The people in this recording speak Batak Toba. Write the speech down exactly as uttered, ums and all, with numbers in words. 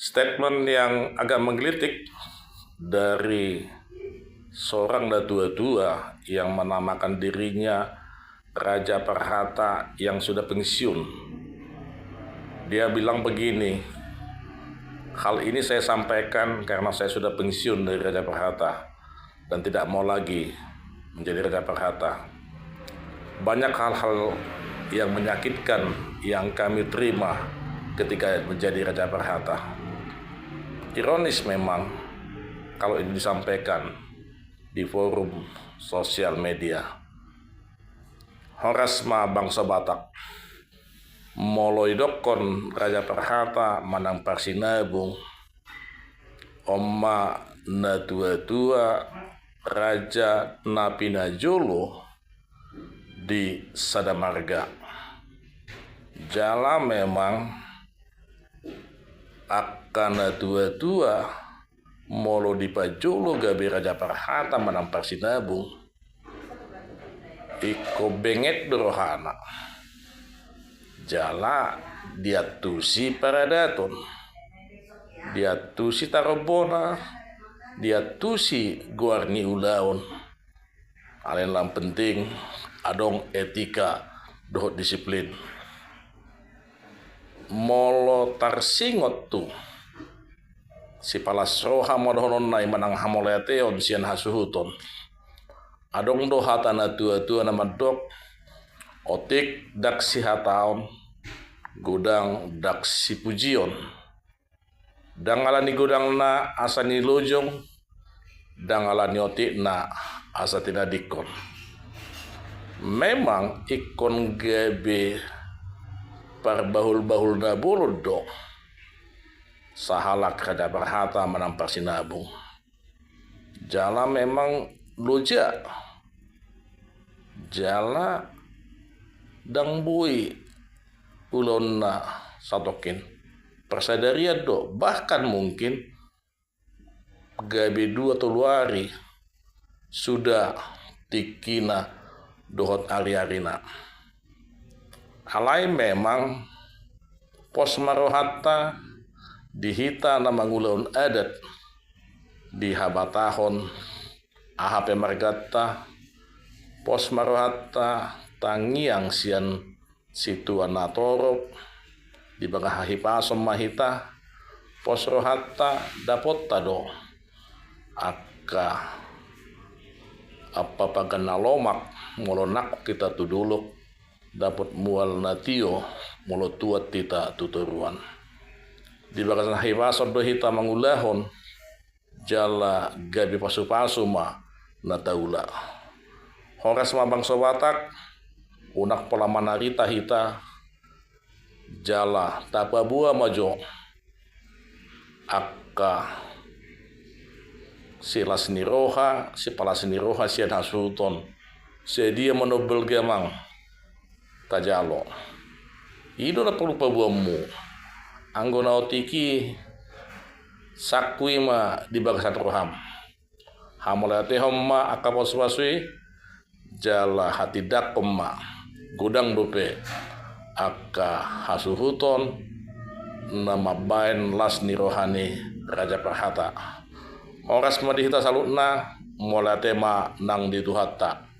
Statement yang agak menggelitik dari seorang natua-tua yang menamakan dirinya Raja Parhata yang sudah pensiun. Dia bilang begini, "Hal ini saya sampaikan karena saya sudah pensiun dari Raja Parhata dan tidak mau lagi menjadi Raja Parhata. Banyak hal-hal yang menyakitkan yang kami terima ketika menjadi Raja Parhata." Ironis memang kalau ini disampaikan di forum sosial media. Horas ma bangso Batak. Molo didokkon Raja Parhata manang Parsinabung, on ma natua-tua raja na pinajolo di sada marga. Jala memang angka natua-tua molo dipajolo gabe Raja Parhata manang Parsinabung, ingkon benget do rohana. Jala diantusi paradaton, diantusi tarombona, diantusi goar ni ulaon. Alai na penting adong etika dohot disiplin. Molo tarsingot tu sipalas roha ma dohononna i manang hamauliateon sian hasuhuton, adong do hata natua-tua na mandok, otik ndang sihataon, godang ndang sipujion. Ndang ala ni godangna asa nilojong, ndang ala ni otikna asa tinadingkon. Memang ingkon gabe parbahul-bahul na bolon do sahalak Raja Parhata manang Parsinabung. Jala memang loja. Jala ndang boi ulaonna satongkin. Parsadarian do, bahkan mungkin gabe dua tolu ari suda tingkina dohot ari-arina. Alai memang pos ma rohanta di hita na mangulahon adat di habatahon aha pe marganta, pos ma rohanta tangiang sian situa na torop, di bagas hahipason ma hita, pos rohanta dapotta do angka ampapagan na lomak molo nangkok hita tu dolok, dapot mual na tio molo tuat hita tu toruan. Di bagas hahipason do hita mangulahon, jala gabe pasu-pasu ma na taula. Horas ma bangso Batak, unang pola manarita hita, jala tapaboa ma jo angka silas ni roha, sipalas ni roha sian hasuhuton. Sadia manombal gamang tajalo. I do na porlu paboaonmu. Anggo na otik i, sangku i ma di bagasan roham. Hamauliatehon ma angka pasu-pasu i, jala hatindangkon ma. Godang dope angka hasuhuton na mambahen las ni roha ni Raja Parhata. Horas ma di hita saluhutna, mauliate ma nang di Tuhanta.